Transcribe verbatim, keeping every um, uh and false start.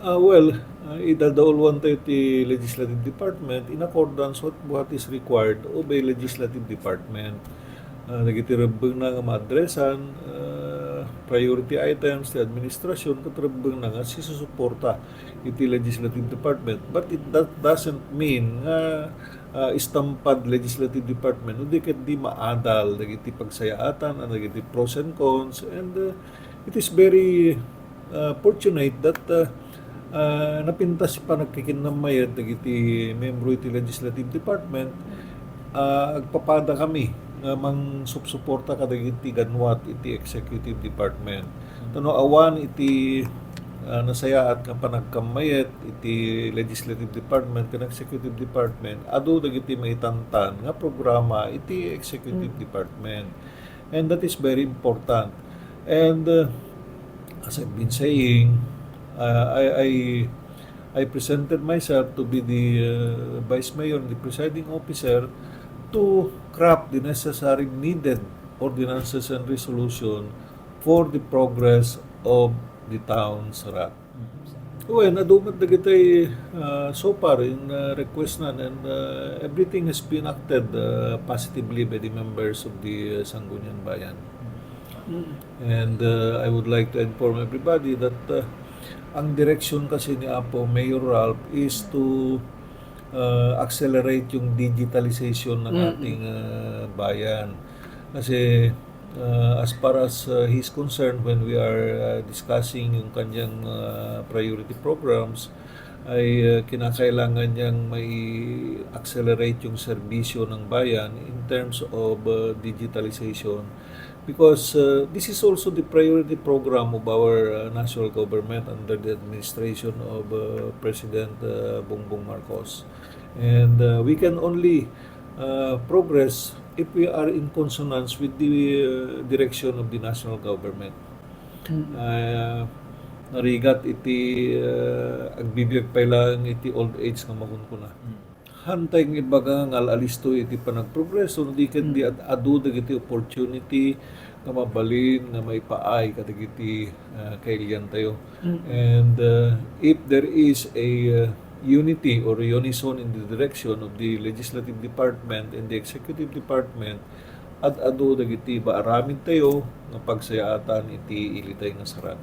Ah, well, ah, idadauluan tayo ti legislative department in accordance with what is required of a legislative department. Ah, dagiti rebbengna nga maaddressan, ah, priority items ti administrasyon ket rebbengna nga sisusuporta iti legislative department. But it, that doesn't mean nga, ah, istampad legislative department, no di ket di maadal dagiti pagsayaatan, ah, dagiti pros and cons, and, ah, it is very, ah, fortunate that, ah, ah, napintas ti panagkikinnammayat dagiti membro iti legislative department. Ah, agpapada kami nga mangsupsuporta kadagiti ganwat iti executive department. Ta no awan iti, ah, nasayaat nga panagkammayat iti legislative department ken executive department, adu dagiti maitantan nga programa iti executive department. And that is very important. And, uh, as I've been saying, uh, I, I, I presented myself to be the, uh, vice mayor and the presiding officer to craft the necessary needed ordinances and resolution for the progress of the town, Sarat. Well, adu met dagiti, uh, so far in, uh, request na, and, uh, everything has been acted, uh, positively by the members of the, uh, Sangguniang Bayan. And, uh, I would like to inform everybody that, uh, ang direksyon kasi ni Apo Mayor Ralph is to, uh, accelerate yung digitalization ng ating, uh, bayan. Kasi, uh, as far as, uh, he's concerned, when we are, uh, discussing yung kanyang, uh, priority programs, ay, uh, kinakailangan niyang may accelerate yung serbisyo ng bayan in terms of, uh, digitalization. Because, uh, this is also the priority program of our, uh, national government under the administration of, uh, President, uh, Bongbong Marcos. And, uh, we can only, uh, progress if we are in consonance with the, uh, direction of the national government. Uh, narigat iti, uh, agbibiag pay laeng iti old age nga makunkuna. Hantay nga ibaga nga al-alistoy iti panagprogreso, no di ket di ad-, adu dagiti opportunity nga mabalin nga maipaay kadagiti, ah, kailiantayo. And, ah, if there is a, ah, unity or unison in the direction of the legislative department and the executive department, ad-adu dagiti maaramidtayo nga pagsayaatan iti ilitay nga sarak.